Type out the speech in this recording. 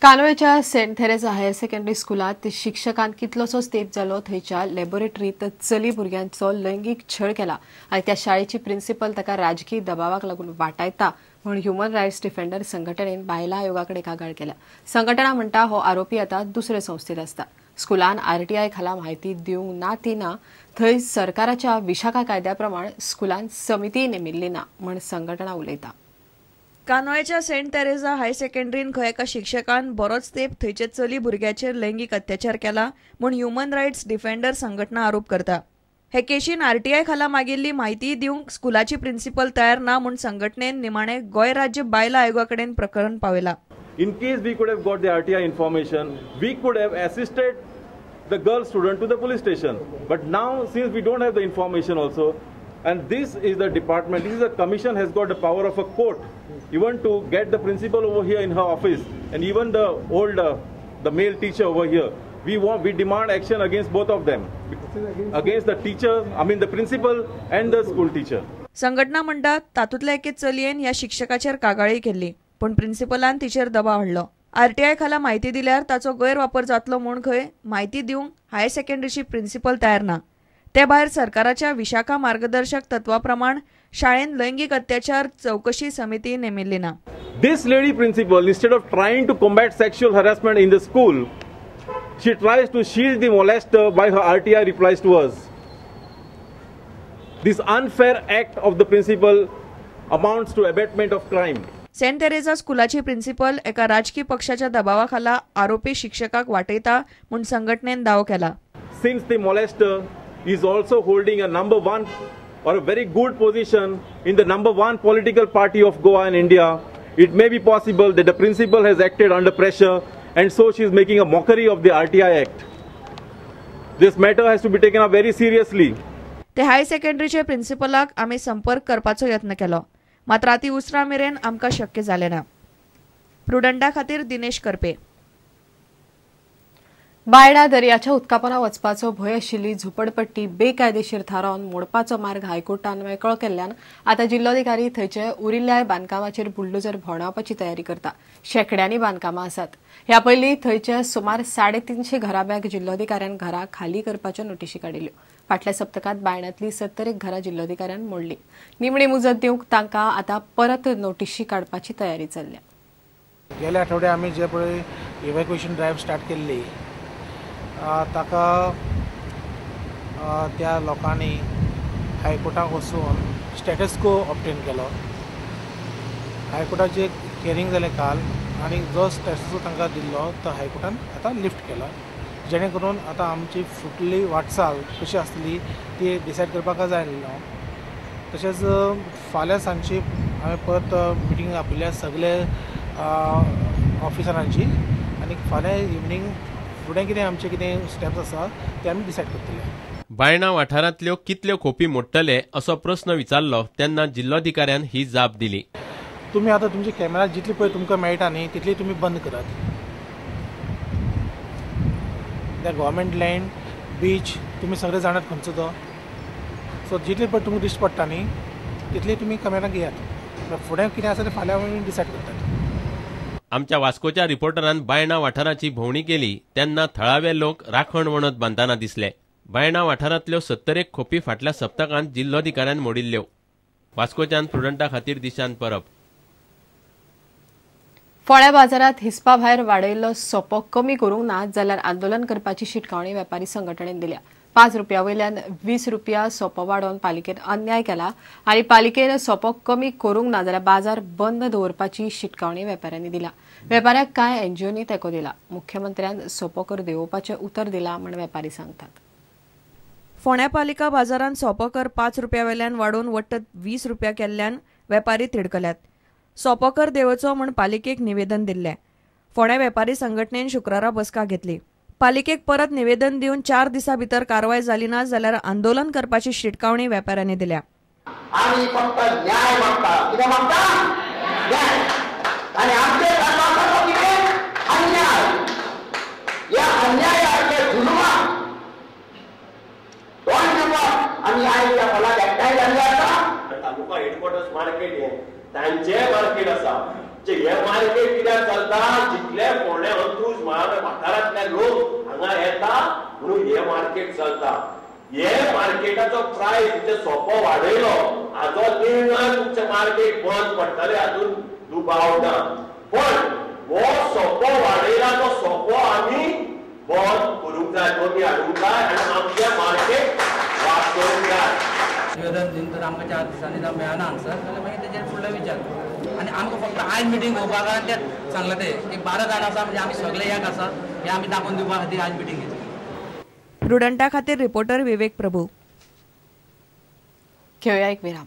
कानोळेच्या Saint थेरेझा higher secondary स्कुलांत शिक्षकान कितलोसोच तेंप जालो थंयच्या लॅबोरेटरींत चली भुरग्यांचो लैंगीक छळ केला आनी त्या शाळेची प्रिन्सिपल ताका राजकीय दबावाक लागून वाटायता म्हूण ह्युमन रायट्स डिफेंडर संघटनेन बायलां आयोगा कडेन कागाळ केल्या. संघटना म्हणटा हो आरोपी आतां दुसरे संस्थेत आसता. स्कुलान आरटीआय खाला म्हायती दिवंक ना ती ना, थंय सरकाराच्या विशाखा कायद्या प्रमाण स्कुलान समिती नेमिल्ली ना म्हूण संघटना उलयता. कानोळेच्या सेंट तेरेझा हायर सेकंडरीन खंय एका शिक्षकान बरोच तेंप थंयचे चली भुरग्याचेर लैंगीक अत्याचार केला म्हूण ह्युमन रायट्स डिफेंडर संघटना आरोप करता. हे केशीन आरटीआय खाला मागिल्ली म्हायती दिवंक स्कुलाची प्रिन्सिपल तयार ना म्हूण संघटनेन निमाणे गोंय राज्य बायलां आयोगा कडेन प्रकरण पावयला. In case we could have got the RTI information, we could have assisted the girl student to the police station. But now, since we don't have the information also, and this is the department, this is a commission has got the power of a court, even to get the principal over here in her office, and even the old, the male teacher over here. We demand action against both of them, against the teacher, I mean the principal and the school teacher. संघटना म्हणटा तातूंतल्या एके चलयेन ह्या शिक्षकाचेर कागाळी केल्ली, पूण प्रिन्सिपलान तिचेर दबाव हाडलो. आरटीआय खाला म्हायती दिल्यार ताचो गैरवापर जातलो म्हूण खंय म्हायती दिवंक हायर सेकंडरीची प्रिन्सिपल तयार ना. ते भायर सरकाराच्या विशाखा मार्गदर्शक तत्वा प्रमाण शाळेन लैंगीक अत्याचार चौकशी समिती नेमिल्ली ना. This lady principal, instead of trying to combat sexual harassment in the school, she tries to shield the molester by her RTI replies to us. This unfair act of the principal amounts to abetment of crime. Saint Teresa स्कुलाची principal एका राजकीय पक्षाच्या दबावाखाला आरोपी शिक्षकाक वाटयता म्हूण संघटनेन दावो केला. Since the molester is also holding a number one or a very good position in the number one political party of Goa and India, it may be possible that the principal has acted under pressure and so she is making a mockery of the RTI Act. This matter has to be taken up very seriously. ते higher सेकंडरीचे प्रिन्सिपलाक आमी संपर्क करपाचो यत्न केलो, मात्र राती उसरां मेरेन आमकां शक्य जालें ना. प्रुडंटा खातीर दिनेश करपे. बायणा दर्याच्या उदकापोना वचपाचो भंय आशिल्ली झुपडपट्टी बेकायदेशीर थारावन मोडपाचो मार्ग हायकोर्टान मेकळो केल्ल्यान आतां जिल्लोधिकारी थंयचे उरिल्ल्या बांदकामाचेर बुलडोजर भोंवडावपाची तयारी करता. शेंकड्यांनी बांदकामां आसात. ह्या पयलीं थंयचे सुमार 350 घराब्यांक जिल्लोधिकाऱ्यान घरां खाली करपाच्यो नोटिशी काडिल्ल्यो. फाटल्या सप्तकांत बायणांतली 70 घरां जिल्लोधिकाऱ्यान मोडली. निमणी मुजत दिवंक तांकां आतां परत नोटिशी काडपाची तयारी चल्ल्या. गेल्या आठवड्या आमी जे पळय इव्हॅक्युएशन ड्रायव्ह स्टार्ट केल्ली ताका त्या लोकांनी हायकोर्टाक वचून स्टेटस को ऑब्टेन केलो. हायकोर्टाचें हियरींग जालें काल आनी जो स्टेटस को तांकां दिल्लो तो हायकोर्टान आतां लिफ्ट केला, जेणे करून आतां आमची फुडली वाटचाल कशी आसतली ती डिसायड करपाक जाय आसलो. तशेंच फाल्यां सांजची हांवें परत मिटींग आपयल्या सगळे ऑफिसरांची आनी फाल्यां इवनींग फुडें कितें आमचे कितें स्टेप्स आसा ते आमी डिसायड करतले. बायणा वाठारांतल्यो कितल्यो खोपी मोडटले असो प्रस्न विचारलो तेन्ना जिल्लोधिकाऱ्यान ही जाप दिली. तुमी आतां तुमचे कॅमेरा जितली पळय तुमकां मेळटा न्ही तितली तुमी बंद करात. त्या गव्हर्मेंट लँड बीच तुमी सगळे जाणात खंयचो तो, सो जितली पळय तुमकां दिश्टी पडटा न्ही तितली तुमी कॅमेरा घेयात. फुडें कितें आसा तें फाल्यां आमी डिसायड करतात. आमच्या वास्कोच्या रिपोर्टरान बायणा वाठाराची भोंवडी केली तेन्ना थळावे लोक राखण वणत बांदतना दिसले. बायणा वाठारांतल्यो 70 खोपी फाटल्या सप्तकांत जिल्लोधिकाऱ्यान मोडिल्ल्यो. वास्कोच्यान प्रुडंटा खातीर दिशांत परब. फोंड्या बाजारांत हिसपा भायर वाडयल्लो सोपो कमी करूंक ना जाल्यार आंदोलन करपाची शिटकावणी वेपारी संघटनेन दिल्या. 5 रुपया वयल्यान 20 रुपया सोपो वाडोवन पालिकेन अन्याय केला आनी पालिकेन सोपो कमी करूंक ना जाल्यार बाजार बंद दवरपाची शिटकावणी वेपाऱ्यांनी दिल्या. वेपाऱ्याक कांय एनजीओनी तेंको दिला. मुख्यमंत्र्यान सोपो कर देंवोवपाचें उतर दिलां म्हूण वेपारी सांगतात. फोंड्या पालिका बाजारांत सोपो कर 5 रुपया वेल्यान वाडोवन वट्ट 20 रुपया केल्ल्यान वेपारी तिडकल्यात. सोपो कर देंवोवचो म्हूण पालिकेक निवेदन दिल्लें. फोंड्या वेपारी संघटनेन शुक्रारा बसका घेतली. पालिकेक परत निवेदन दिवन 4 दिसां भितर कारवाय जाली ना जाल्यार आंदोलन करपाची शिटकावणी वेपाऱ्यांनी दिल्या. आमी फक्त न्याय मागता. कितें मागता? न्याय. आनी आमचे कितें अन्याय. ह्या अन्यायाच्या जुलुमाक तोंड दिवपाक आमी आयज ह्या फलाक एकठांय जाल्ले आसा. तालुका हेडक्वॉर्टर्स मार्केट हें तांचें मार्केट आसा. जे हे मार्केट कित्याक चलता, जितले फोंडे अंत्रुज वाठारांतले लोक हांगा येता म्हणून हे मार्केट चलता. हे मार्केटाचो प्रायस म्हणजे सोपो वाडयलो हाजो निर्णय तुमचें मार्केट बंद पडटलें हातूंत दुबाव ना. पण हो सोपो वाडयला तो सोपो आमी बंद करूंक जाय, कमी हाडूंक जाय आनी आमचें मार्केट वाचोवंक जाय. निवेदन दिवन तर आमकां 4 दिसांनी जावं मेळना आन्सर जाल्यार मागीर तेजेर फुडलो विचार. आनी आमकां फक्त आयज मिटींग घेवपाक आनी ते सांगलें ते की 12 जाण आसा म्हणजे आमी सगळे एक आसा हें आमी दाखोवन दिवपा खातीर आयज मिटींग घेतली. प्रुडंटा खातीर रिपोर्टर विवेक प्रभू. घेवया एक विराम.